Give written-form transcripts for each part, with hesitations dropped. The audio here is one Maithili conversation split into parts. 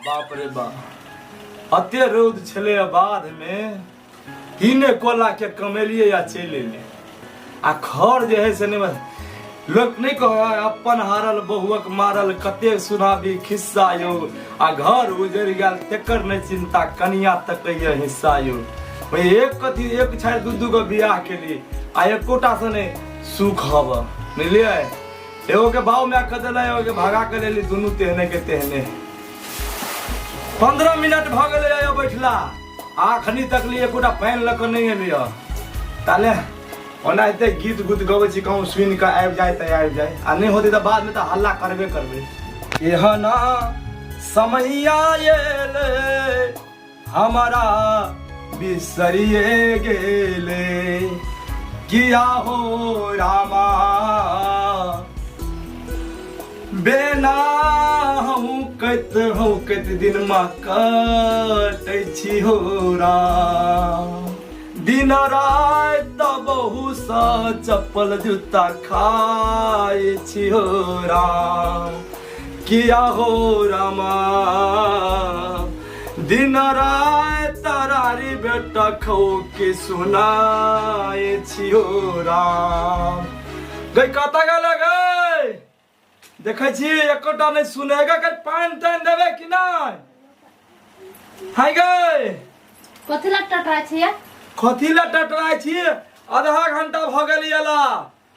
बाप रे बाप, अते रौद छलै बाधमे, तीने कोला के कमेलियै आ चलि एलियै। आ खर जे है से नहि, लोक नहि कहै अपन हारल बहुअक मारल कते सुनाबी खिस्सा यौ, आ घर उजड़ि गेल तेकर नहि चिंता, कनिया तकैया हिस्सा यौ। भाई एक कथी एक छाड़ि दू दू गो बियाह केली आ एकोटा से नहि सुख हब, बुझलियै? एगो के बाऊ my के देला, एगो के भगा के लेली, दुनू तेहने के तेहने। 15 मिनट भऽ गेलै यौ बैठला, आखनी तक लिए एकोटा पानि लऽ कऽ नहि एलियै। ताले ओनाहिते गीत गुत गबै छी, कहूँ सुनि कऽ आबि जाय तऽ आबि जाय, आ नहि होतै तऽ बादमे तऽ हल्ला करबे करबै। एहना समैया एलै हमारा बिसरिए गेले, किया हो रामा बेना हूँ कैत हूँ कैत दिन मा कटै छी हो राम। दिन राति बहु सँ चप्पल जूता खाइ छी हो राम, किया हो रामा दिन राति तरारी बेटा खौ के सुनाए छी हो राम। गई कतऽ गेल गई? देखै छी एकोटा नहि सुनेगा। गई पानि तानि देबै कि नहि? हाय गई, कथी लए टटराइ छियै? कथी लए टटराइ छी? आधा घंटा भऽ गेल एला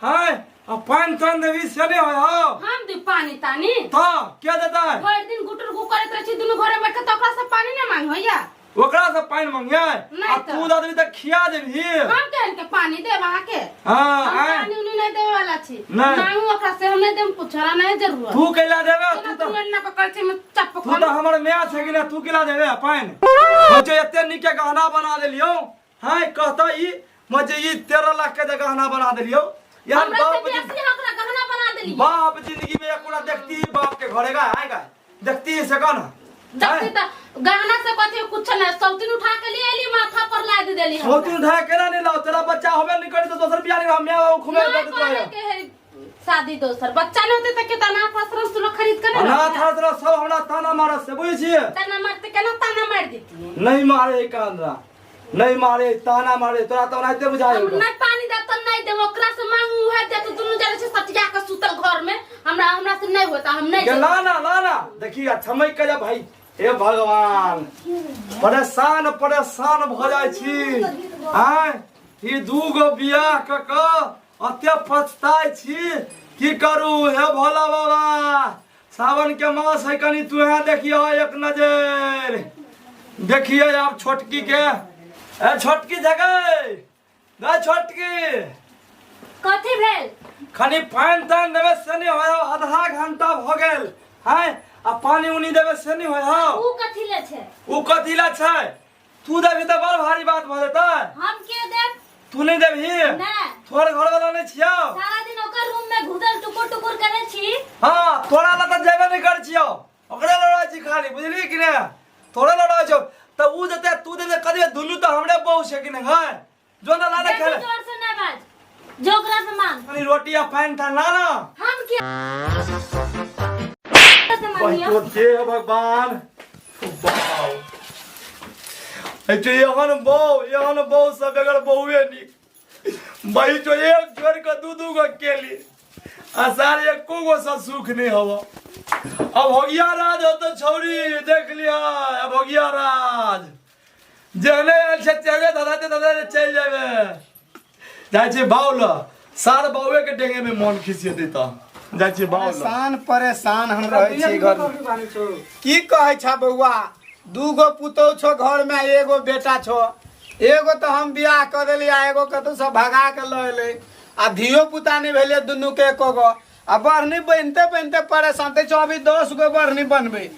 हैं, आ पानि तानि देबी से नहि होइ हौ। हम दी पानी तानी? तऽ के देतै? भरि दिन गुटर गु करैत रहै छी दुनू घरे बैठ के, तऽ ओकरा से पानी नहि मांग होइया? ओकरा से पानि मांगिए? नहि आ तऽ। तू दऽ देबी तऽ खिया देबही। हम केहन के पानी देब अहाँके? हाँ, हम आँय। पानी उनी नहि देवे वाला छी। नहि। मांगू ओकरा से, हम नहि देब कुछ, हमरा नहि जरूरत। तू कैला देबे? केना तू तऽ तू एना पकड़ छी, हम चप तू तऽ हमर माय छै कि नहि? तू केला देबे पानि? हम जे एते नीके गहना बना देलियौ हैं, कहता ई मजे ई 13 लाख के जे गहना बना देलियौ यार। हमरा से बाप बेसी अहाँ ओकरा गहना बना देलियै। बाप जिंदगी में एक देखती ही बाप के घरे का आएगा, देखती ही से कौन देखती त गहना से कथी कुछ नहीं, सौतीन उठा के लिए एली, माथा पर लाद देली हमरा। सौतीन उठा के केना नहीं लाओ? तेरा बच्चा होबे नहीं करी तो दोसर बियाह नहीं, हम माय बाबू खुमे नहीं दे करे के है शादी दोसर, बच्चा नहीं होते त के अनाथ आश्रम से लोग खरीद के नहीं अनाथ लाते। आश्रम सब हमरा ताना मारत से बुझै छियै? ताना मारते केना ताना मार देती? नहीं मारे कांदा, नहीं मारे, ताना मारे तोरा तो ओनाहिते बुझाइ हम होगा। नहीं पानी दे तो नहीं देब, ओकरा से मांगू उहे दे। तो दुनू जाने छै सटिया के सुतल घर में, हमरा हमरा से नहीं होता, हम नहीं के देब। ला ना, ला ना, देखी आ छमक के जा भाई। हे भगवान, परेशान परेशान भ जाइ छी। आय ई दू गो बियाह क क अते पछताइ छी, की करू हे भोला बाबा? सावन के मास है, कनी तू यहाँ देखियो, एक नजर देखिए आप छोटकी के। ए छोटकी जगह ना छोटकी। कथी भेल? खनी पानि तानि देवे से नहीं होय, आधा घंटा भ गेल है, आ पानी उनी देवे से नहीं होय। ऊ कथी ले छै? ऊ कथी ले छै? तू देबही तऽ बड़ भारी बात भऽ जेतै। हम के देब? तू नहीं देबही? नहीं। तोहर घर वाला नहीं छियौ? सारा दिन ओकर रूम में घुसल टुकुर टुकुर करे छी। हाँ, तोरा ला तऽ जेबे नहीं कर छियौ, ओकरे लड़ाइ छी खाली, बुझली कि नहीं? तोरे लड़ाइ छौ तऽ ऊ देतै तू देबे कथी? दुनू तऽ हमरे बहू छै कि नहीं? है जो ना लाने बेसी खेले। जोर से ना बाज, जो ओकरा से मांग। खाली रोटी आ पानि था ना ना। हम के से मांगियो? तो हे भगवान, बाउ एहन बहू, एहन बहू सब अगर बहुए नीक भाई जो एक छोड़ के दू दू गो केली आ सारे एको गो से सुख नहीं हवा। अब हो गया राज हो तो छौरी देख लिया, अब हो गया राज। जेहने आयल छै तेहने धराते धराते चलि जेबै। जाइ छी बाउल, सार बाउए के डेंगे में मन खिसियेतै तऽ जाइ छी बाउल। परेशान परेशान हम रहै छी घर में। की कहै छ बौआ, दू गो पुतोह छो घर में, एगो बेटा छो। एगो तऽ हम बियाह कऽ देली आ एगो कतौ सब भगा के लऽ एलै, आ धियो पुता नहि भेलै दुनू के एको गो। आ बढ़नी बनिते बनिते परेशान ते छो, अभी 10 गो बढ़नी बनबै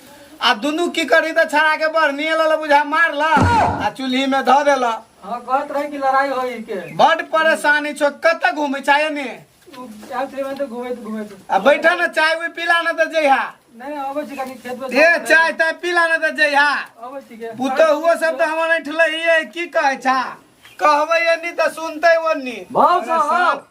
आ दुनू की करी तऽ छड़ा के बढ़नी लल बुझा मारल आ चूल्ही में धऽ देल। हाँ, कहत रहे कि लड़ाई होई के। बड परेशानी छो। कतऽ घूमै चाहे ने? उ आयल छलै तऽ घुमैत घुमैत। आ बैठ न, चाय उय पीला न तऽ जइहा। नहीं, अबै छी कनी खेत में। ए चाय ताय पीला न तऽ जइहा। अबै छी के। पुतहुओ सब तऽ हमर ऐठलै की कहै छा, कहबै एनी तऽ सुनतै ओनी। भाव साहब,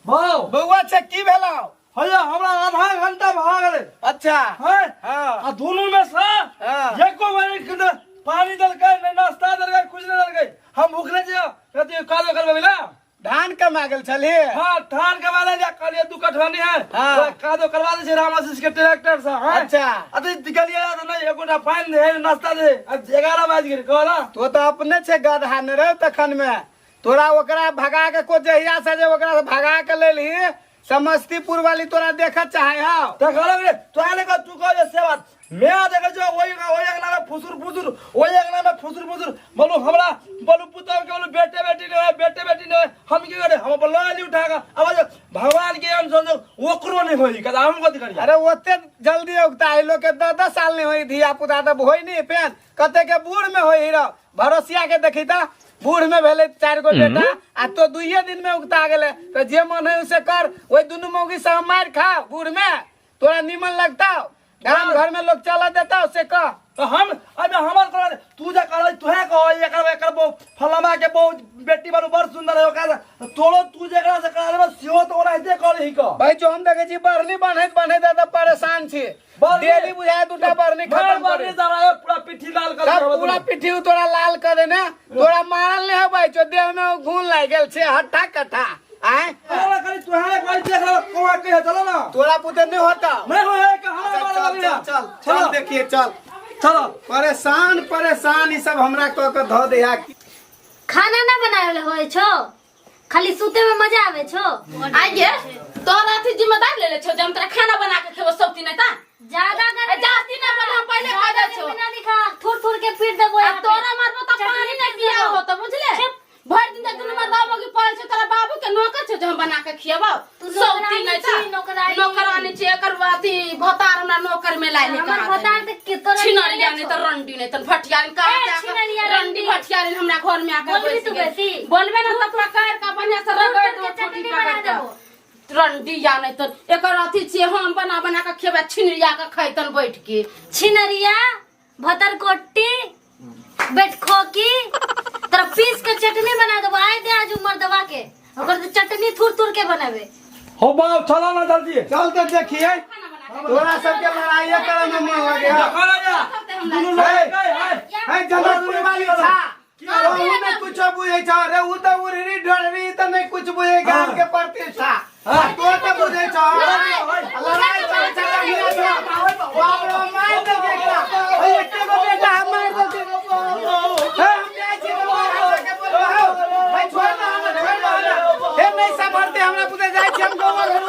भाव। बौआ छै, की भेलौ? हैया हमरा आधा घंटा भऽ गेलै। अच्छा। हैं? हाँ। आ दुनू में से हाँ। एको बारी के ने पानी देलकै, ने नाश्ता देलकै, कुछ नहीं देलकै। हम भूखले छियै, अथी काजो करबै ला। धान कमा गेल छली? हाँ, धान कमा ले जा, कहलियै दू कठवानी है। हाँ। ओकरा कादो करवा दै छै रामाशीष के ट्रैक्टर से। हैं? अच्छा। अथी गेलियै तऽ नहि एकोटा पानि दे, नहि नाश्ता दे। अब 11 बाजि गेल कहला। तो तऽ अपने छै गधा ने रहो तखन में तोरा ओकरा भगा के को जहिया से जे ओकरा से भगा के लेलही समस्तीपुर वाली तोरा देखऽ चाहे हौ। तऽ कहलक रे तोरा नहि कह, तू कह जे से बात मैं देखै छियौ ओहि ओहि अंगना में फुसुर फुसुर, ओहि अंगना में फुसुर फुसुर। बोलू हमरा, बोलू पुतहु के, बोलू बेटे बेटी नहीं होय, बेटे बेटी नहीं होय। हम की करे, हम अपन लऽ एली उठा कऽ। अब जे भगवान के एहन संजोग ओकरो नहीं होई कदा, हम कथी करियै? अरे ओते जल्दी उगता है लोग के 10-10 साल नहीं होई धिया पुता तऽ होई नहीं पेन कते के बूढ़ में होई रह भरोसिया के देखी तऽ बूढ़ में भेलै 4 गो बेटा आ तो 2 दिन में उगता गेलै तऽ जे मन है उसे कर। ओहि दुनू मौगी से हम मारि खा बूढ़ में तोरा निमन लगता गाम घर में लोग चला देता उसे कह। तो हम अबे हमर करा तू जे कहै तुहे कह एकर एकर बहु फलामा के बहु बेटी बारू बड़ सुंदर है ओकरा से, तोरो तू जेकरा से करा देबे सेहो तो ओनाहिते करही कह। भाई जो हम देखे छी बढ़नी बढ़ैत बढ़ैत तऽ परेशान छी। बढ़नी- डेली बुझाय दूटा बढ़नी मार खत्म बढ़नी करे। सारा ये पूरा पिट्ठी लाल कर सब देबे। पूरा पिट्ठी उ तोरा लाल कर देने तोरा मारल नहीं हो भाई जो देह में घून लाग गेल छे हट्ठा कट्ठा आय। तोरा खाली तुहे एक बार देख ले कोआ के चलो ना। तोरा पुते नहीं होता। नहीं हो है कि हमरा चल, मारे चल, वाली है। चल, चल, देखिए, चल। चलो। परेशान परेशान ई सब हमरा कह के धो दे है। खाना ना बनावे होय छो, खाली सुते में मजा आवे छो। आइए तोरा अथी जिम्मेदार ले ले छो जे हम तोरा खाना बना के खेबो सब दिन ता। ज्यादा गर्मी जास्ती ना बना, हम पहले कह दे छो। गर्मी ना दिखा, थुर थुर के पीट देबो आ यहाँ पे। तोरा मारबो त चटनी पानी नहीं पीट पिया देबो। हो त बुझले? छिप। भर दिन तक दुनू मर्दा मौगी पड़ल छौ, तोरा बाबू के नौकर छौ जे हम बना के खियबौ। तू सब नौकरानी दिन नहीं ता। छी, नौकरानी। नौकरानी छी, एकर अथी भतार हमरा नौकर में लाइले हमर कहाँ भतार देने। त के तोरा छिनरिया निकले नहीं त छौ। रंडी नहीं त भटियारी कहाँ ए, से आके छिनरिया, रंडी रंडी। भटियारी हमरा घर में आके बोलबी बैस तू गेल। बेसी? बोलबे ना त पकड़ के बढ़िया से तू रगड़ तोड़ देबो, के ठोकी चटनी पकड़ बना के। देबो। रंडी या नहीं त एकर अथी छियै, हम बना बना के खेबै, छिनरिया के खैतन बैठ के। छिनरिया भतर कोट्टी बैठखोकी तोरा पीस के चटनी बना देबो। आय दे आज उमर दबा के ओकर तो चटनी थुर थुर के बनाबे। हो बाप चलो ना जल्दी। चल तो देखिए तोरा सबके लड़ाई करे में मन लगे। देखो ना जा दुनू लोग हे। गए है। है जनकपुर वाली छा ओहू में कुछ बुझे छा रे, उ त उड़री ढोड़री त नहीं कुछ बुझे गाम के प्रतिष्ठा। तो त बुझे छा लड़ाई चले छा हिया छा। बाप रे मार दे एकरा। हे एके गो बेटा हम मार दे। हे हम जाय छी त मार दे के बोलबो हौ। भाई छोड़ ना हमरा, छोड़ ना हमरा। हे नहीं संभरते हमरा पुते जाय छी हम गोबर घर।